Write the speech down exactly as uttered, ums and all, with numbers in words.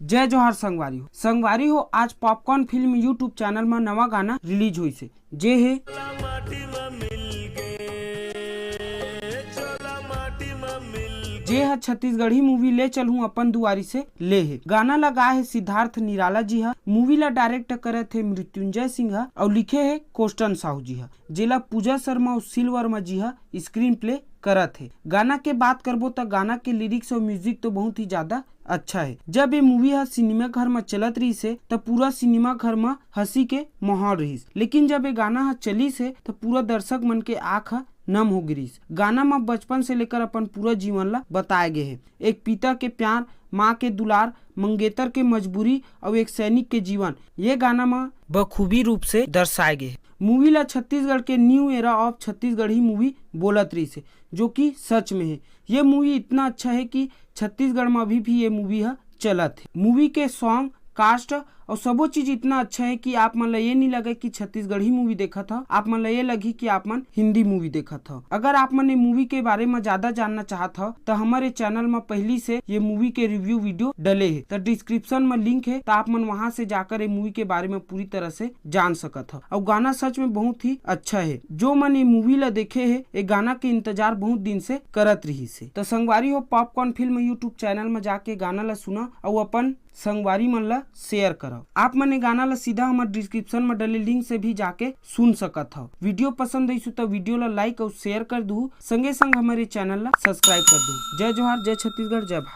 जय जोहार संगवारी हो। संगवारी हो, आज पॉपकॉर्न फिल्म YouTube चैनल म नवा गाना रिलीज होइस हे, जे हे जे ह छत्तीसगढ़ी मूवी ले चलहूं अपन दुआरी से ले हे। गाना ला गाए हे सिद्धार्थ निराला जी ह। मूवी ला डायरेक्ट करत हे मृत्युंजय सिंह ह अउ लिखे हे कोस्टन साहू जी ह, जेला पूजा शर्मा अउ शील वर्मा जी ह स्क्रीन प्ले करत हे। गाना के बात करबो त गाना के लिरिक्स अउ म्यूजिक तो बहुत ही ज्यादा अच्छा हे। जब ये मूवी ह सिनेमा घर म चलत रहिस हे, त पूरा सिनेमा घर म हंसी के माहौल रहिस, लेकिन जब ये गाना ह चलिस हे, त पूरा दर्शक मन के आंख ह नम हो गिरिस। गाना म बचपन से लेकर अपन पूरा जीवन ला बताए गे हे। एक पिता के प्यार, माँ के दुलार, मंगेतर के मजबूरी अउ एक सैनिक के जीवन ये गाना म बखूबी रूप से दर्शाए गे हे। मूवी ला छत्तीसगढ़ के new era of Chhattisgarhi movie बोलत रहिस हे, जो कि सच में हे। ये मूवी इतना अच्छा हे कि छत्तीसगढ़ म अभी भी ये मूवी ह चलत हे। मूवी के सॉन्ग, कास्ट अउ सबो चीज इतना अच्छा हे कि आप मन ला ये नहीं लगे कि छत्तीसगढ़ी मूवी देखत हव, आप मन ला ये लगही कि आप मन हिंदी मूवी देखत हव। अगर आप मन ये मूवी के बारे म ज्यादा जानना चाहत हव, त हमर ये चैनल म पहिली से ये मूवी के रिव्यू वीडियो डले हे, त डिस्क्रिप्शन म लिंक हे, त आप मन वहां से जाकर ये मूवी के बारे म पूरी तरह से जान सकत हव। अउ गाना सच में बहुत ही अच्छा हे। जो मन ये मूवी ला देखे हे, ये गाना के इंतजार बहुत दिन से करत रहिस हे। त संगवारी हो, पॉपकॉर्न फिल्म YouTube चैनल म जाके गाना ला सुना अउ अपन संगवारी मन ला शेयर करव। आप मन ये गाना ला सीधा हमर डिस्क्रिप्शन म डले लिंक से भी जाके सुन सकत हव। वीडियो पसंद आइस त वीडियो ला लाइक अउ शेयर कर दुहू, संगे संग हमर ये चैनल ला सब्सक्राइब कर दुहू। जय जोहार, जय छत्तीसगढ़, जय भारत।